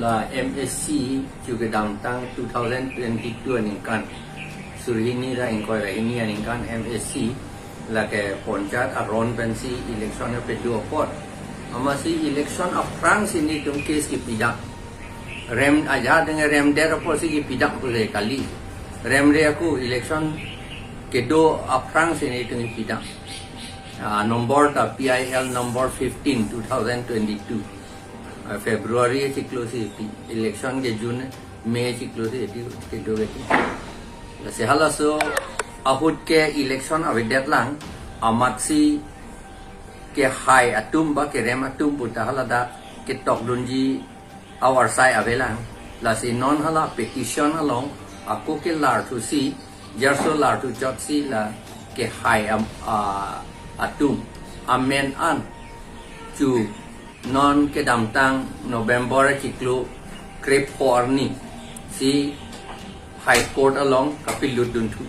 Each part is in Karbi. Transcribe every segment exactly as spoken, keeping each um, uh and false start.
Ah, M A C chu kedamtang two thousand twenty-two aningkan, suri hini ra ingkoi ra hini aningkan M A C lake Panchayat aron pensi election kepedo apot, amatsi election aphrangsi nelitum case kepidam. Rem aja deng remdet apotsi kepidam pule kali. Remre ako election kedo aphrangsi nelitum kepidam. Ah, number ta P I L number fifteen, two thousand twenty-two. Ah, February chiklo si pi-, election ke June, May chiklo si eti kedo keti. Lasi halaso ahut ke election avedet lang, amatsi kehai atum ba kerem atum puta haladak ketokdunji aorsai avelang. Lasi non hala petition along ako kelar thusi, jarso lar thu chotsi la kehai am-, a, atum amen an chu non kedamtang November chiklo krepho arnisi High Court along kapilutdun thu.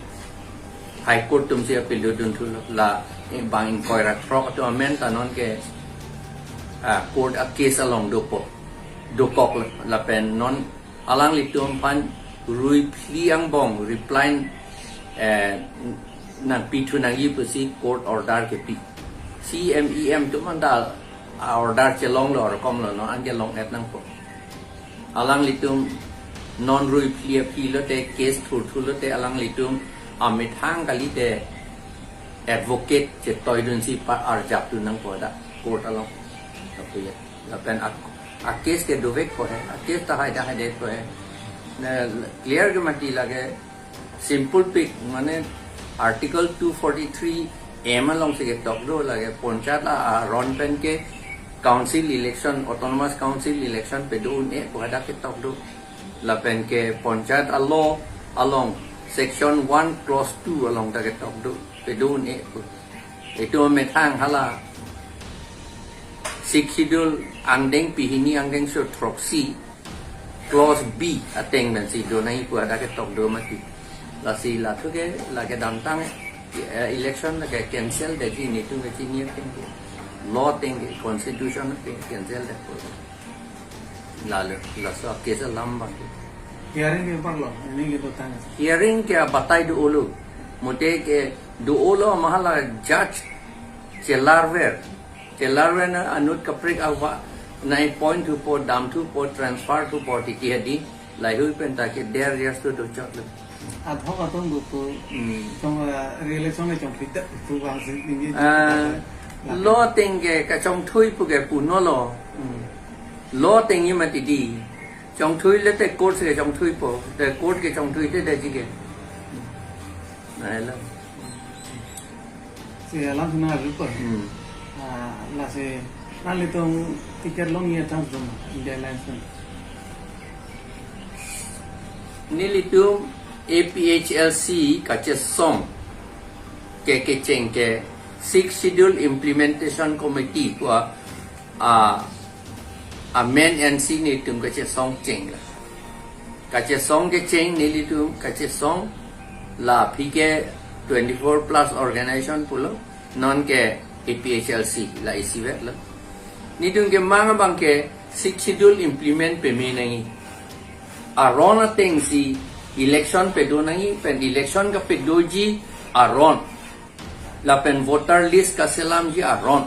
High Court atumsi kapilutdun thu la, eh, bang ingkoi ra throk atum amen ta non ke, ah, court a case along dopo, dokok la, lapen non alanglitum aphan rui phli angbong reply, eh, nangpi thu nangji pusi court order kepi. C M E M atum anta a order chelonglo, rokomlo, non an ke long-et nangpo. Alanglitum non rui phli aphi lote, case thurthu lote alanglitum amethang kalite advocate chetoidunsi pa arjapdun nangpo dak court along. Apuya. Lapen a, a case ke dovekpo he, a case ta haida haidetpo he. Na clear ke mati lake simple pik, mane Article two forty-three M alongsi ketok do lake Panchayat aron pen ke council election, autonomous council election pedo un-e pu hadak ketok do. Lapen ke Panchayat a law along section one clause two along ta ketok do, pedo un-e pu. Itum amethang hala Sixth Schedule angdeng pihini angdengso throksi clause B ateng pensi do nangji pu hadak ketok do mati. Lasi lathu ke lake damtang, eh, election lake cancel detji, nelitum kechini ateng ke, law ateng ke, constitution ateng cancel detpo. Lalo, laso case alam abang ke. Hearing ke parlo, ini ke totang. Hearing ke abatai do-olo. Mute ke do-olo ma hala judge chelarver. Chelarver na anut kaprek ava, nai appoint thupo, dam thupo, transfer thupo titi hadi, lahei hui pen ta ke der years to do chot lo. Ad hoc atum do pu, Hmm. Tong, eh, re-election le chongthui det pu vangsi ningje. Ah, law ateng ke kachongthui pu ke punolo. Hmm. Law atengji mati di. Chongthui le te court ke chongthuipo. Te court ke chongthui te detji ke. Nai lo. Si alam suna rupa. Hmm. Ah, lasi nanglitum ticket longji atum India Alliance pen. Nelitum A P H L C kachesong ke kecheng ke Sixth Schedule Implementation Committee pu a, a, amen ansi nelitum kachesong cheng la. Kachesong kecheng nelitum kachesong la aphi ke twenty-four plus organization pulo, non ke A P H L C la isi vet lo. Nelitum kemang abang ke Sixth Schedule implement peme nangji. Aron atengsi election pedo nangji pen election kapedoji aron, lapen voter list kaselamji aron,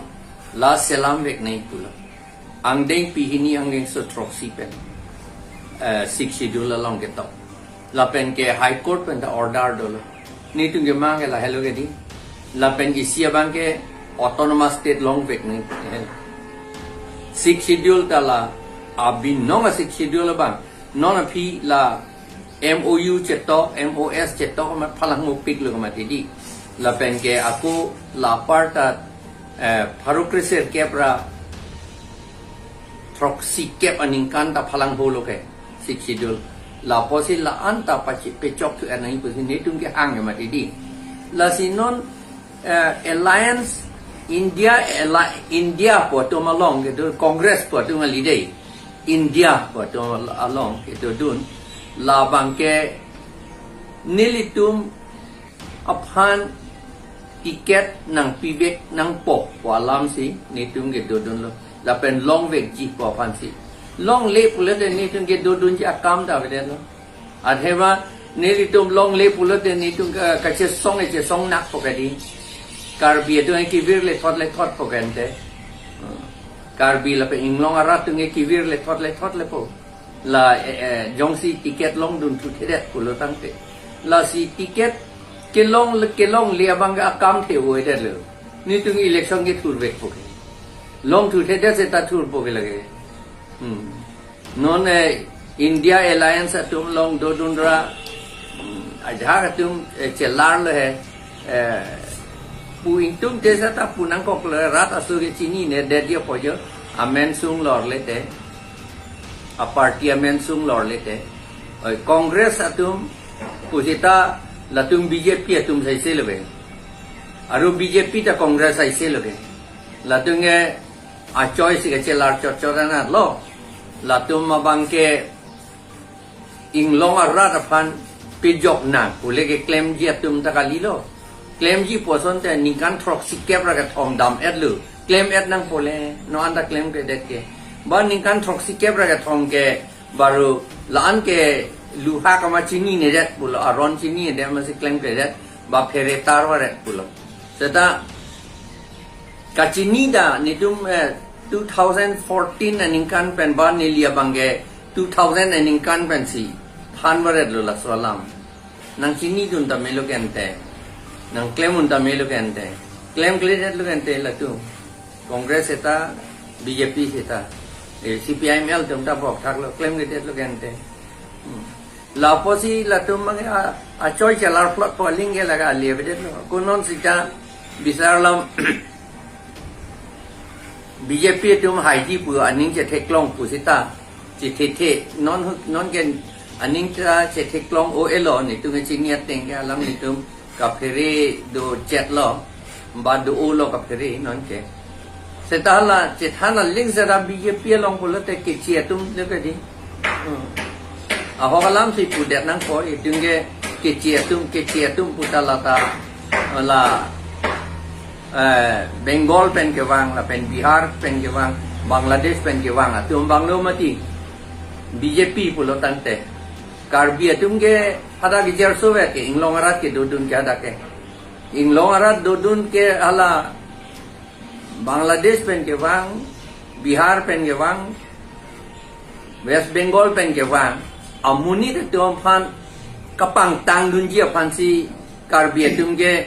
la selam vek nangji pulo. Angdeng pihini angdengso throksi pen, eh, Sixth Schedule along ketok. Lapen ke High Court pen ta order dolo. Nelitum kemang ke lahelo ke di. Lapen isi abang ke autonomous state long vek nangji. Sixth Schedule ta la abinong a Sixth Schedule abang. Non aphi la M O U chetok, M O S chetok amat phalang mopik lo mati di. Lapen ke ako la apar ta, eh, pharo kresirkep ra throksi kep aningkan ta phalang holo ke Sixth Schedule. Lapusi la-an ta pachi pechok thu anai pusi nelitum kehang mati di. Lasi non, eh, Alliance India, Alli-, India pu atum along kedo, Congress pu atum kali dei. India pu atum along kedodun. Labang ke nelitum aphan ticket nangpivek nangpo pu alamsi nelitum kedodunlo. Lapen longvekji pu aphansi. Longle pulote netum kedodunji akam ta avedet lo. Athema nelitum longle pulote netum ka, kachesong e chesong nakpo kadi. Karbi atum e kevir lethot lethotpo kente. Karbi lapen inglong arat atum e kevir lethot lethot lepo. La, eh, eh, jongsi ticket longdun thuthedet pulo tangte. Lasi ticket kelong, kelongle abang ke akam the-o-edet lo. Netum election kethurvekpo ke. Long thuthedet seta thurpo ke lake. Hmm. Non, eh, India Alliance atum along dodun ra, hmm, ajahak atum, eh, chelarlo he, eh, pu ingtum te seta pu nangkoklo, rat aso ke chininedetji apot jo, amen sung lorle te, a party amen sung lorle te. Oi, Congress atum pusita latum B J P atum saise lo be. Aru B J P ta Congress saise lo be. Latum ke achoi si kachelar chot chot anat lo. Latum abang ke inglong arat aphan pejok nang pule keklemji atum ta kalilo. Klemji pu asonte ningkan throksikep ra kethom dam-et lo. Klem-et nang pule, non anta klemkledet ke. Ba ningkan throksikep ra kethom ke baru la-an ke luha kama chininedet pulo, aron chininedet masi klemkledet, ba phere tarvaret pulo. Seta kachini ta netum, eh, two thousand fourteen aningkan pen ba neli abang ke two thousand aningkan pensi thanvaret lo laso alam. Nangchinidun ta melo kente. Nangklemdun ta melo kente. Klemkledet lo kente latum. Congress seta, B J P seta. Eh, C P I M L atum ta bokthak lo, klemkledet lo kente. Hmm. Lapusi latum abang a, achoi chelar plot po aling ke lake ale avedet lo. Ko non seta bisar alam B J P atum haiji pu aning chetheklong pusita. Chethethe, non, non ke aning ta chetheklong-o-e lo, netum kachini ateng ke alam netum kaphere do chet lo, ba do-o lo kaphere non ke. Seta la, chethan aling seta B J P along pulote keche atum le ke di. Hmm. Ahok alam si pudet nangpo, itum ke keche atum, keche atum puta lata, la, eh, Bengal pen kevang, lapen Bihar pen kevang, Bangladesh pen kevang atum abang lo mati. B J P pulo tangte. Karbi atum ke hadak ke jerso ve ke, inglong arat kedodun ke hadak ke. Inglong arat dodun ke hala Bangladesh pen kevang, Bihar pen kevang, West Bengal pen kevang, amonit atum aphan kapangtangdunji aphansi Karbi atum ke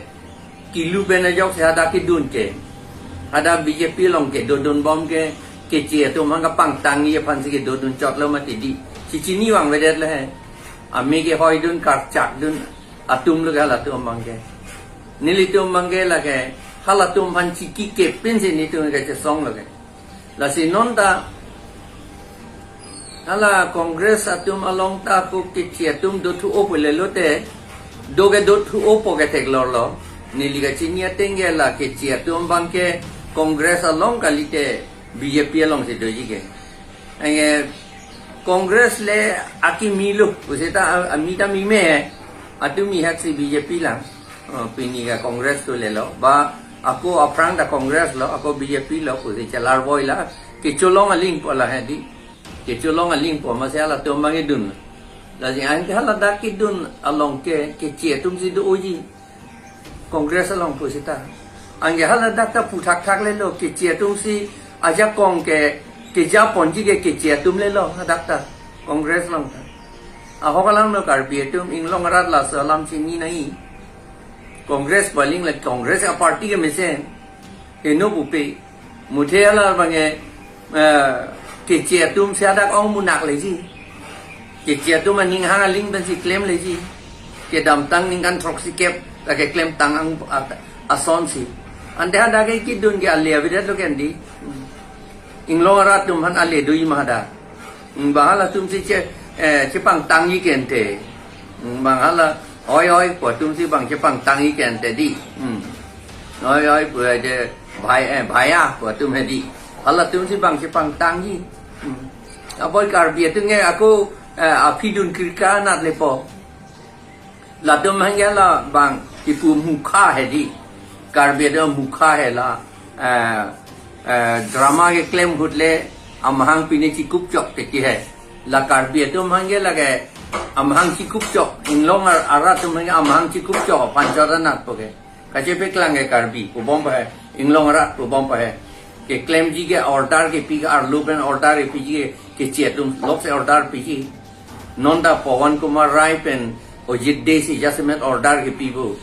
kilu pen ajok si hadak kedun ke. Hadak B J P along kedodun bom ke, keche atum aphan kapangtangji aphansi kedodun chot lo mati di. Chichini vangvedet le he. Ame kehoidun karchakdun atum lo ke halatum abang ke. Nelitum abang ke lake halatum aphan chikikep pensi netum kachesong lo ke. Lasi non ta hala Congress atum along ta ko keche atum dothu-o pule lote, do ke dothu-o po ke theklor lo. Neli kachini ateng ke la keche atum abang ke Congress along kalite B J P along si doji ke. Ange Congress le akimi lo, pusita a-, ami ta mime, atum mi hak si B J P lang. Oh, pini ke Congress tu lelo. Ba ako aphrang ta Congress lo, ako B J P lo, pusi chelar boi la. Kecholong aling po la he di. Kecholong aling po masi halatum abang kedun. Lasi anke haladak kedun along ke, keche atum si do-oji. Congress along pusita. Anke haladak ta puthakthak le lo, keche atum si ajakong ke, kejaponji ke keche atum le lo, hadak ta. Congress along ta. Ahok alam lo Karbi atum inglong arat laso alam chini nai. Congress baling le Congress a party kemesen. Heno pupe. Muthe hala abang ke, eh, keche atum si hadak ong munak leji. Keche atum aning hang aling pensi klem leji. Kedamtang ningkan throksikep, lake klemtang ang at-, asonsi. Ante hadak ke kedun ke ale avedet lo kendi. Inglong arat atum aphan ale doji ma hadak. Hmm, bang halatum si che, eh, chepangtangji kente. Hmm, bang hala, oi, oi, pu atum si bang chepangtangji kente di. Hmm. Oi, oi, pu aje, bhai, eh, bhaiya, pu atum he di. Halatum si bang chepangtangji. Hmm. Apot Karbi atum ke ako, eh, aphi dun krika nat lepo. Latum hangke la bang kipu mukha he di. Karbi atum mukha he la, eh, eh, drama keklem ahut le Amahang pine chikup chok te ki he. La Karbi atum hangke lake amahang chikup chok. Inglong ar-, arat atum hangke amahang chikup chok aphan chot anatpo ke. Kachepeklang ke Karbi, pubom pa he. Inglong arat pubom pa he. Keklemji ke order kepi ke arlo pen order kepiji ke, keche atum lok se order piji. Non ta Pawan Kumar Rai pen Ajit Dey si jasemet order kepi pu.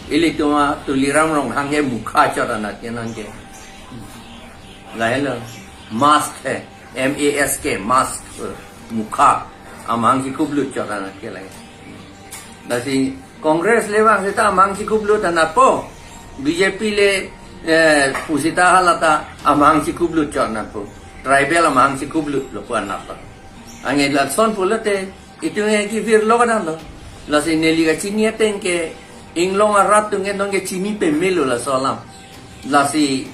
Ilitum a Tuliram Ronghang ke mukha chot anat ke non ke. Lahelo. Mask he. M A S K, mask. Mukha. Amahang chikuplut chot anat ke lake. Lasi Congress le vang seta amahang chikuplut anatpo. B J P le, eh, pusita halata amahang chikuplut chot anatpo. Tribal amahang chikuplut lo pu anatpo. Ange lason pulote itum ke kevir lo kadang lo. Lasi neli kachini ateng ke inglong arat atum ke non ke chini pemelo laso alam. Lasi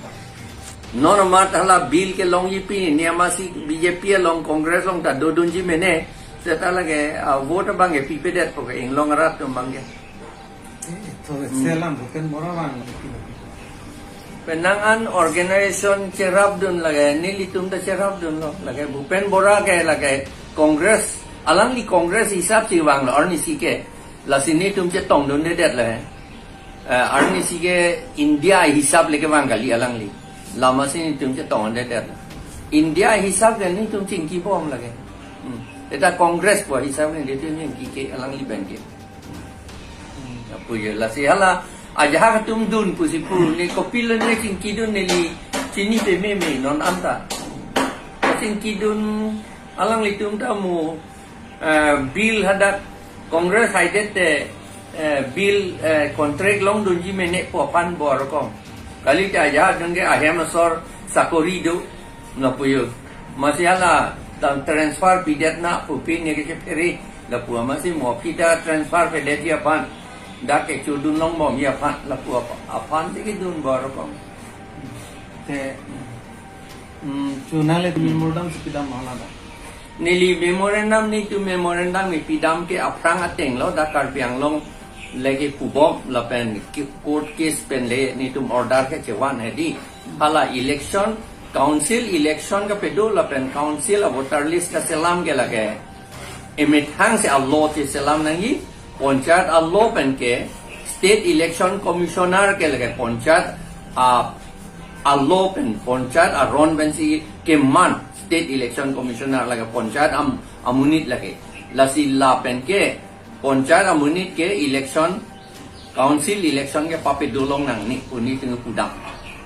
non amat hala bill kelongji pini, ne amatsi B J P along Congress along ta dodunji mene. Seta lake, ah, vote abang ke pipedetpo ke inglong arat atum abang ke. To selam Bhupen Bora vang. Penang an organization cherapdun lake, nelitum ta cherapdunlo. Lake Bhupen Bora ke lake Congress, alangli Congress hisap si vanglo, arnisi ke. Lasi netum chetongdundedet le. Eh, arnisi ke India hisap le kevang kali alangli. La amatsi netum chetongdedet. India hisap ke netum chingkibom lake. Hmm. Eta Congress pu hisap ke netum chingki ke alangli pen ke. Hmm. Apu ye lasi hala ajahak atum dun pusi pu ne kopilo ne chingkidun neli chini pememe non anta. Chingkidun alanglitum ta mo, eh, bill hadak Congress haidet te, eh, bill, eh, contract longdunji mene pu aphan bor kom. Kalite ajahak atum ke ahem asor sakori do, lapu yo. Amatsi hala ta transfer pidet na pu pine kechephere, lapu amatsi mo aphi ta transfer pedetji aphan. Dak kechudun longbomji aphan, lapu apa-, aphan si kedun bor kom. Te, hmm, chunale memorandum si pidam hala ta. Neli memorandum netum memorandum ne pidam ke aphrang ateng lo, dak Karbi Anglong lake pubom lapen ki-, court case pen le netum order kechevan hedi. Hala election, council election kapedo lapen council a voter list kaselam ke lake emethang si a-law cheselam nangji, panchayat a-law pen ke State Election Commissioner ke lake panchayat a, a-law pen panchayat aron pensi keman State Election Commissioner lake panchayat am-, amonit lake. Lasi lapen ke panchayat amonit ke election, council election ke papedo long nangne pu netum pudam.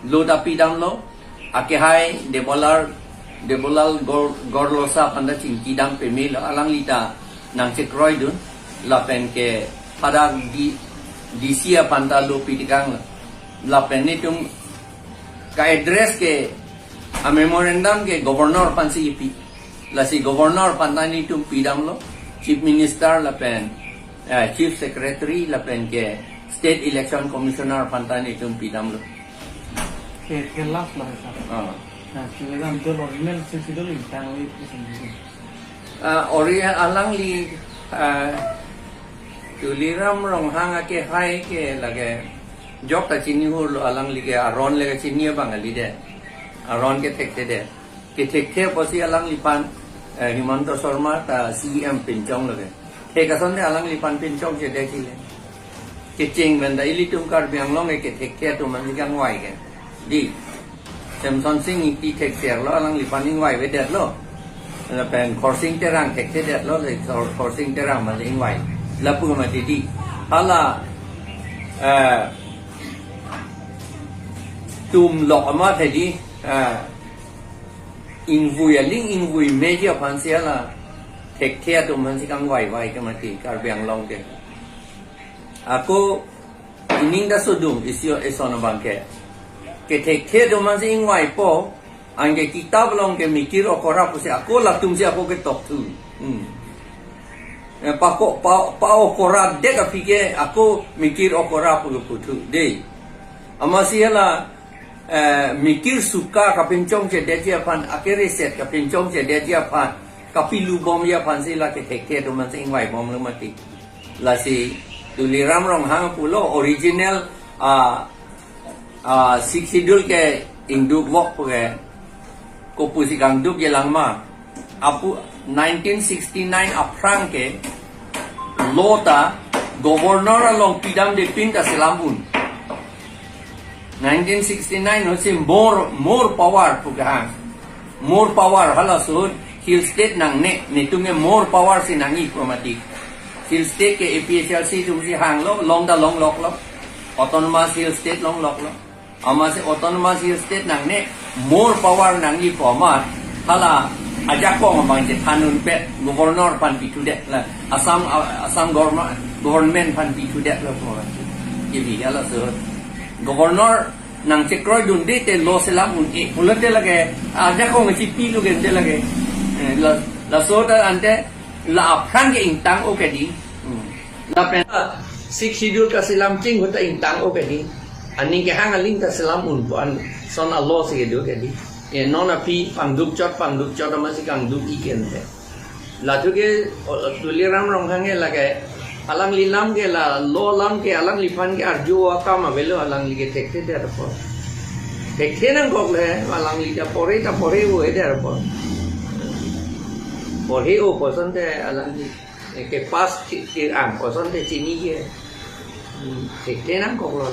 Lo ta pidamlo, akehai Debolal, Debolal Gor-, Gorlosa aphan ta chingkidam pemelo, alangli ta nangchekroidun, lapen ke hadak di, D C aphan ta lo pitekanglo. Lapen netum ka-address ke a-memorandum ke governor aphan si kipi. Lasi governor aphan ta netum pidamlo, Chief Minister lapen, eh, Chief Secretary lapen ke State Election Commissioner aphan ta netum pidamlo. Ke, ke last lo, sir. Ah. Na, si le dam to original si sidol intang wi isin. Ah, ori alangli, ah, Tuliram Ronghang akehai ke lake jok ta chini hurlo, alangli ke aron le kachini abang kalidet. Aron ke thekthedet. Kethekthe apotsi alangliphan, eh, Himanta Sarma ta C E M pinchonglo ke. Thek asonte alangliphan pinchongchedet chile. Kecheng pen ta ilitum Karbi Anglong ke kethekthe atum aphan si kangvai ke. Di. Semson Sing Ingti thekserlo, alangliphan ingvaivedetlo. Lapen Khorsing Terang thekthedetlo, le Khor-, Khorsing Terang aphan ingvai. Lapu mati di. Hala, eh, tum lok amat hedi, eh, ingvui aling ingvui meji aphan si hala thekthe atum aphan si kangvaivai ke mati Karbi Anglong ke. Ako ining ta sodung isi ison abang ke. Kethekthe atum aphan si ingvaipo, anke kitap along ke mikir okora pusi ako latum si ako ketokthu. Hmm. Eh, pako, pa, pa okora dek aphi ke ako mikir okora pu puthu. Dei. Amatsi hala, eh, mikir suka kapinchongchedetji aphan, akereset kapinchongchedetji aphan, kapilubomji aphan si la kethekthe atum aphan si ingvaibomlo mati. Lasi Tuliram Ronghang pulo original, ah, ah, Sixth Schedule ke ingduk vok pu ke Kopusi kangduk jelang ma. Apu nineteen sixty-nine aphrang ke law ta governor along pidamde pin ta selam un. Nineteen sixty-nine ho si more, more power pu kehang. More power halaso ahut hill state nangne, netum ke more power si nangji pu mati. Hill state ke A P H L C atum si hanglo, long ta longloklo. Autonomous hill state longloklo. Amatsi autonomous hill state nangne, more power nangji pu amat hala ajakong abang chethan unpet, governor aphan pithudet la, Assam, Assam government, government aphan pithudetlo pu amat. Ibi halaso ahut governor nangchekroidunde te law selam un-e pulote lake ajakong chipi lo gente lake. Eh, la, laso ahut ante la aphrang ke ingtang-o ke dei. Hmm. Lapen Sixth Schedule kaselam ching ahut ta ingtang-o ke dei. Aning kehang aling ta selam un pu an son a-law si kedo ke dei. Ye non aphi pangduk chot, pangduk chot amatsi kangduk-ik ente. Latum ke, o, Tuliram Ronghang ke lake alangli alam ke, la law alam ke alangliphan ke arju akam avelo, alangli ke thekthe det apot. Thekthe nangkok le, alangli ta pore ta pore-o-e det apot. Pore-o pu asonte alangli ke pass ki, ki ang pu asonte chini ke. Hmm, thekthe nangkoklo.